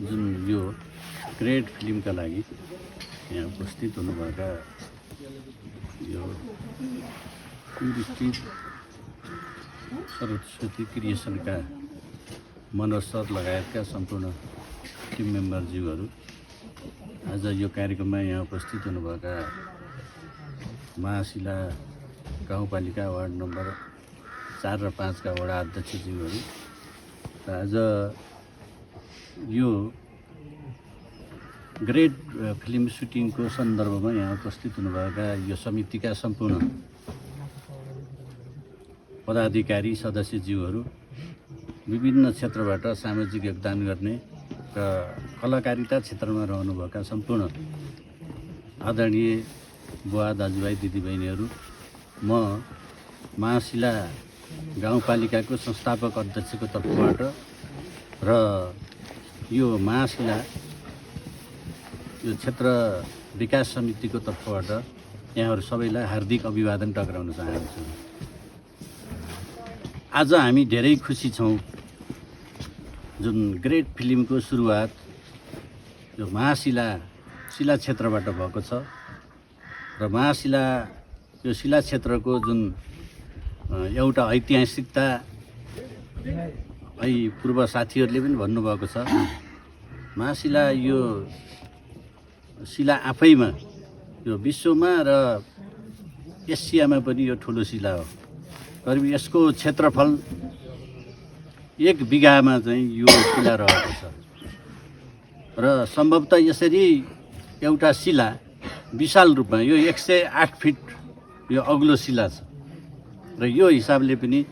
जुन यो ग्रेट फिल्मका लागि यहाँ उपस्थित हुनुभएका यो टुरिस्ट सरस्वती क्रिएसनका मनोज सर लगायतका सम्पूर्ण टिम मेम्बरज्यूहरू, आज यो कार्यक्रममा यहाँ उपस्थित हुनुभएका महाशिला गाउँपालिका वार्ड नम्बर 4 र 5 का वडा अध्यक्षज्यूहरू र आज यो ग्रेट फिल्म सुटिङको सन्दर्भमा यहाँ उपस्थित हुनुभएका यो समितिका सम्पूर्ण पदाधिकारी सदस्यज्यूहरू, विभिन्न क्षेत्रबाट सामाजिक योगदान गर्ने र कलाकारिता क्षेत्रमा रहनुभएका सम्पूर्ण आदरणीय बुवा दाजुभाइ दिदीबहिनीहरू, म महाशिला गाउँपालिकाको संस्थापक अध्यक्षको तर्फबाट र यो महाशिला यो क्षेत्र विकास समितिको तर्फबाट यहाँहरू सबैलाई हार्दिक अभिवादन टक्राउन चाहन्छु। आज हामी धेरै खुसी छौँ जुन ग्रेट फिल्मको सुरुवात यो महाशिला शिला क्षेत्रबाट भएको छ र महाशिला यो शिला क्षेत्रको जुन एउटा ऐतिहासिकता है पूर्व साथीहरूले पनि भन्नुभएको छ। महाशिला यो शिला आफैमा यो विश्वमा र एसियामा पनि यो ठुलो शिला हो। करिब यसको क्षेत्रफल 1 बिघामा चाहिँ यो शिला रहेको छ र सम्भवतः यसरी एउटा शिला विशाल रूपमा यो 108 फिट यो अग्लो शिला छ र यो हिसाबले पनि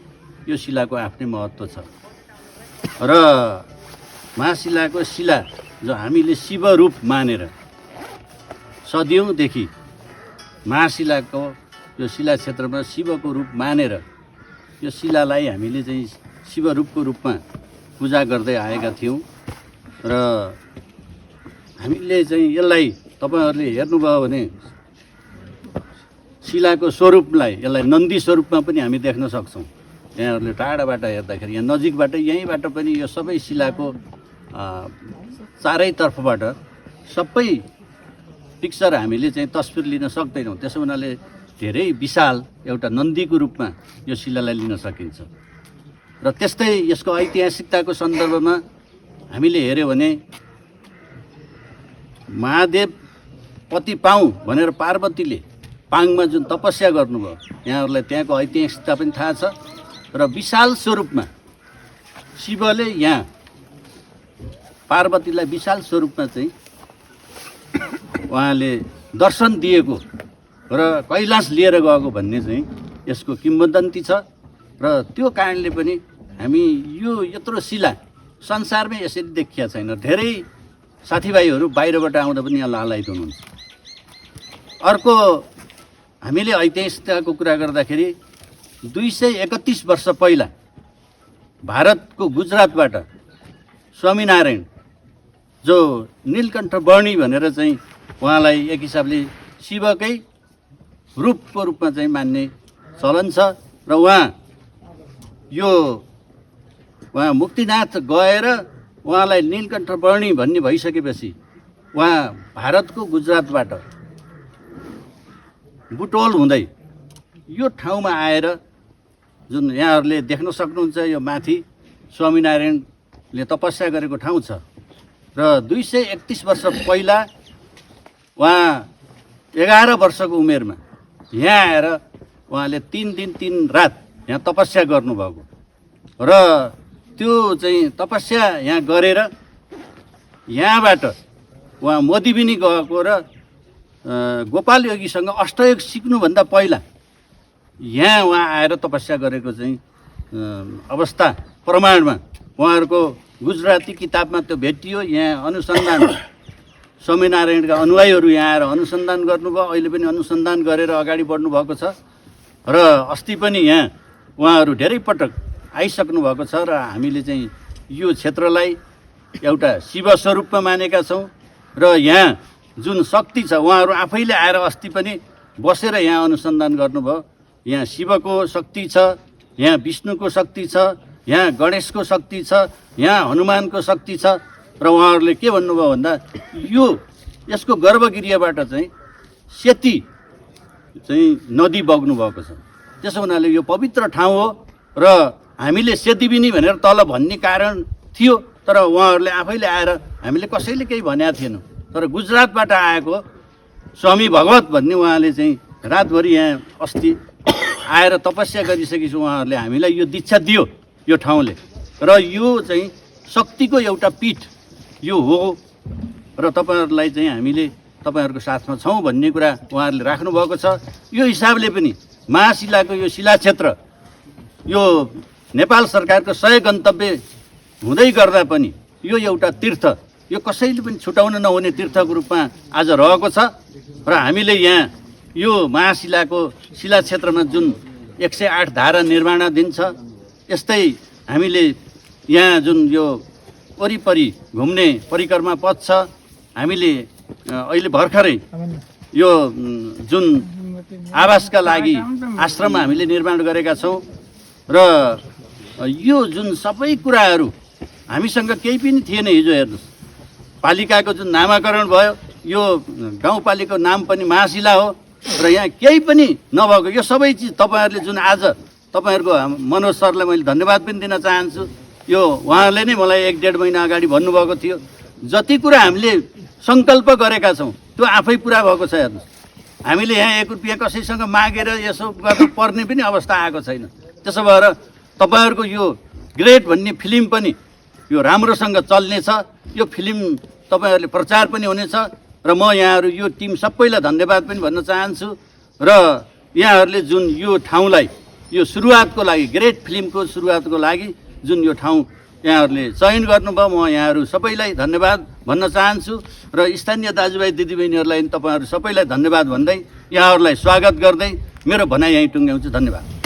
यो शिलाको आफ्नै महत्त्व छ। र महाशिलाको शिला जो हामीले शिव रूप मानेर सदियौँदेखि महाशिलाको यो शिला क्षेत्रमा शिवको रूप मानेर यो शिलालाई हामीले चाहिँ शिव रूपको रूपमा पूजा गर्दै आएका थियौँ र हामीले चाहिँ यसलाई तपाईहरुले हेर्नुभयो भने शिलाको स्वरूपलाई यसलाई नन्दी स्वरूपमा पनि हामी देख्न सक्छौँ। यहाँहरूले टाढाबाट हेर्दाखेरि यहाँ नजिकबाट यहीँबाट पनि यो सबै शिलाको चारैतर्फबाट सबै पिक्चर हामीले चाहिँ तस्बिर लिन सक्दैनौँ। त्यसो हुनाले धेरै विशाल एउटा नन्दीको रूपमा यो शिलालाई लिन सकिन्छ। र त्यस्तै यसको ऐतिहासिकताको सन्दर्भमा हामीले हेर्यो भने महादेव पति पाऊँ भनेर पार्वतीले पाङमा जुन तपस्या गर्नुभयो, यहाँहरूलाई त्यहाँको ऐतिहासिकता पनि थाहा छ। र विशाल स्वरूपमा शिवले यहाँ पार्वतीलाई विशाल स्वरूपमा चाहिँ उहाँले दर्शन दिएको र कैलाश लिएर गएको भन्ने चाहिँ यसको किंवदन्ती छ। र त्यो कारणले पनि हामी यो यत्रो शिला संसारमै यसरी देखिया छैन। धेरै साथीभाइहरू बाहिरबाट आउँदा पनि यहाँ लालायित हुनुहुन्छ। अर्को हामीले ऐतिहासिकताको कुरा गर्दाखेरि 231 वर्ष पहिला भारतको गुजरातबाट स्वामीनारायण जो नीलकण्ठ वर्णी भनेर चाहिँ उहाँलाई एक हिसाबले शिवकै रूपको रूपमा चाहिँ मान्ने चलन छ। र उहाँ मुक्तिनाथ गएर उहाँलाई नीलकण्ठ वर्णी भन्ने भइसकेपछि उहाँ भारतको गुजरातबाट बुटोल हुँदै यो ठाउँमा आएर जुन यहाँहरूले देख्न सक्नुहुन्छ यो माथि स्वामीनारायणले तपस्या गरेको ठाउँ छ। र 231 वर्ष पहिला उहाँ 11 वर्षको उमेरमा यहाँ आएर उहाँले 3 दिन 3 रात यहाँ तपस्या गर्नुभएको र त्यो चाहिँ तपस्या यहाँ गरेर यहाँबाट उहाँ मोदिबिनी गएको र गोपाल योगीसँग अष्टयोग सिक्नुभन्दा पहिला यहाँ उहाँ आएर तपस्या गरेको चाहिँ अवस्था प्रमाणमा उहाँहरूको गुजराती किताबमा त्यो भेटियो। यहाँ अनुसन्धान स्वामीनारायणका अनुयायीहरू यहाँ आएर अनुसन्धान गर्नुभयो, अहिले पनि अनुसन्धान गरेर अगाडि बढ्नु भएको छ। र अस्ति पनि यहाँ उहाँहरू धेरै पटक आइसक्नु भएको छ र हामीले चाहिँ यो क्षेत्रलाई एउटा शिव स्वरूपमा मानेका छौँ। र यहाँ जुन शक्ति छ उहाँहरू आफैले आएर अस्ति पनि बसेर यहाँ अनुसन्धान गर्नुभयो। यहाँ शिवको शक्ति छ, यहाँ विष्णुको शक्ति छ, यहाँ गणेशको शक्ति छ, यहाँ हनुमानको शक्ति छ। र उहाँहरूले के भन्नुभयो भन्दा यसको गर्भगृहबाट चाहिँ सेती चाहिँ नदी बग्नु भएको छ। त्यसो हुनाले यो पवित्र ठाउँ हो र हामीले सेतीबिनी भनेर तल भन्ने कारण थियो, तर उहाँहरूले आफैले आएर हामीले कसैले केही भनेका थिएनौँ। तर गुजरातबाट आएको स्वामी भगवत भन्ने उहाँले चाहिँ रातभरि यहाँ अस्ति आएर तपस्या गरिसकेपछि उहाँहरूले हामीलाई यो दीक्षा दियो यो ठाउँले। र यो चाहिँ शक्तिको एउटा पीठ यो हो र तपाईँहरूलाई चाहिँ हामीले तपाईँहरूको साथमा छौँ भन्ने कुरा उहाँहरूले राख्नुभएको छ। यो हिसाबले पनि महाशिलाको यो शिलाक्षेत्र यो नेपाल सरकारको 100 गन्तव्य हुँदै गर्दा पनि यो एउटा तीर्थ, यो कसैले पनि छुटाउन नहुने तीर्थको रूपमा आज रहेको छ। र हामीले यहाँ यो महाशिलाको शिलाक्षेत्रमा जुन 108 धारा निर्माणाधीन छ, यस्तै हामीले यहाँ जुन यो वरिपरि घुम्ने परिक्रमा पथ छ, हामीले अहिले भर्खरै यो जुन आवासका लागि आश्रम हामीले निर्माण गरेका छौँ। र यो जुन सबै कुराहरू हामीसँग केही पनि थिएन। हिजो हेर्नुहोस्, पालिकाको जुन नामाकरण भयो, यो गाउँपालिकाको नाम पनि महाशिला हो र यहाँ केही पनि नभएको यो सबै चिज तपाईँहरूले जुन आज तपाईँहरूको मनोज सरलाई मैले धन्यवाद पनि दिन चाहन्छु। यो उहाँले नै मलाई 1-1.5 महिना अगाडि भन्नुभएको थियो, जति कुरा हामीले सङ्कल्प गरेका छौँ त्यो आफै पुरा भएको छ। हेर्नुहोस्, हामीले यहाँ 1 रुपियाँ कसैसँग मागेर यसो गर्नु पर्ने पनि अवस्था आएको छैन। त्यसो भएर तपाईँहरूको यो ग्रेट भन्ने फिल्म पनि यो राम्रोसँग चल्नेछ। यो फिल्म तपाईँहरूले प्रचार पनि हुनेछ र म यहाँहरू यो टिम सबैलाई धन्यवाद पनि भन्न चाहन्छु। र यहाँहरूले जुन यो ठाउँलाई यो सुरुवातको लागि, ग्रेट फिल्मको सुरुवातको लागि जुन यो ठाउँ यहाँहरूले चयन गर्नुभयो, म यहाँहरू सबैलाई धन्यवाद भन्न चाहन्छु। र स्थानीय दाजुभाइ दिदीबहिनीहरूलाई तपाईँहरू सबैलाई धन्यवाद भन्दै यहाँहरूलाई स्वागत गर्दै मेरो भनाइ यहीँ टुङ्ग्याउँछु। धन्यवाद।